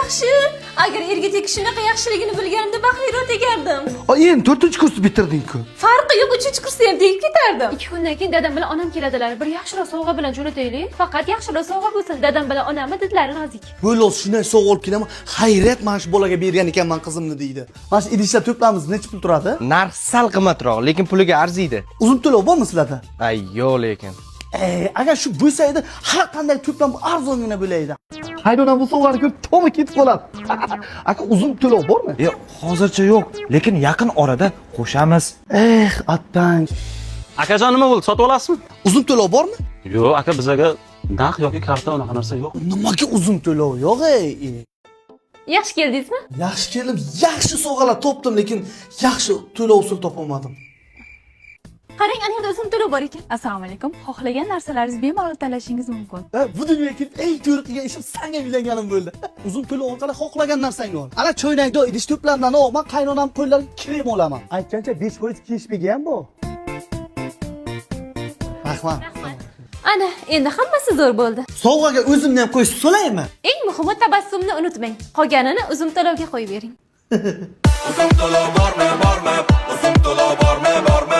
Yaxshi. Agar erga tegish shunaqa yaxshiligini bilganimda baxtliroq tegardim. Endi to'rtinchi kursni bitirding-ku. Farqi yo'q, uchinchi kursda ham tegib ketardim. 2 kundan keyin dadam bilan onam keladilar. Bir yaxshiroq sovg'a bilan jo'nataylik. Faqat yaxshiroq sovg'a bo'lsin. Dadam bilan onamni didlari nozik. Bo'ldi, shunday sovg'a olib kelaman. Hayrat, mana shu bolaga bergan ekanman qizimni deydi. Mana shu idishlar to'plamimiz necha pul turadi? Narx sal qimmatroq, lekin puliga arziydi. Uzum to'lov bormi sizlarda? Ay, yo'q lekin. Agar shu bo'lsa edi, har qanday to'plam arzongina bo'laydi. Qaynonam bu sovg'ani ko'rib tomi ketib qoladi. Aka, uzum to'lov bormi? Yo'q, hozircha yo'q, lekin yaqin orada qo'shamiz. Eh, attang. Akajon, nima bo'ldi, sotib olasizmi? Uzum to'lov bormi? Yo'q, aka, bizaga naqd yoki karta, unaqa narsa yo'q. Nimaga uzum to'lov yo'q, ey? Yaxshi keldingizmi? Yaxshi keldim, yaxshi sovg'alar topdim, lekin yaxshi to'lov usuli topolmadim. Qarang, ana yerda uzum to'lov bor ekan. Assalomu alaykum. Xohlagan narsalaringizni bemalol tanlashingiz mumkin. Ha, bu dunyoga kelib eng to'g'ri qilgan ishim sanga uylanganim bo'ldi. Uzum to'lov orqali xohlagan narsangni ol. Ana choynakda idish to'plamdan ol, man qaynonam qo'llariga krem olaman. Aytgancha 5% keshbegi ham bor. Rahmat. Ana, endi hammasi zo'r bo'ldi. Sovg'aga o'zimni ham qo'yib solaymi? Eng muhimi, tabassumni unutmang. Qolganini uzum to'lovga qo'yib bering. Uzum to'lov bormi, bormi? Uzum to'lov bormi, bormi?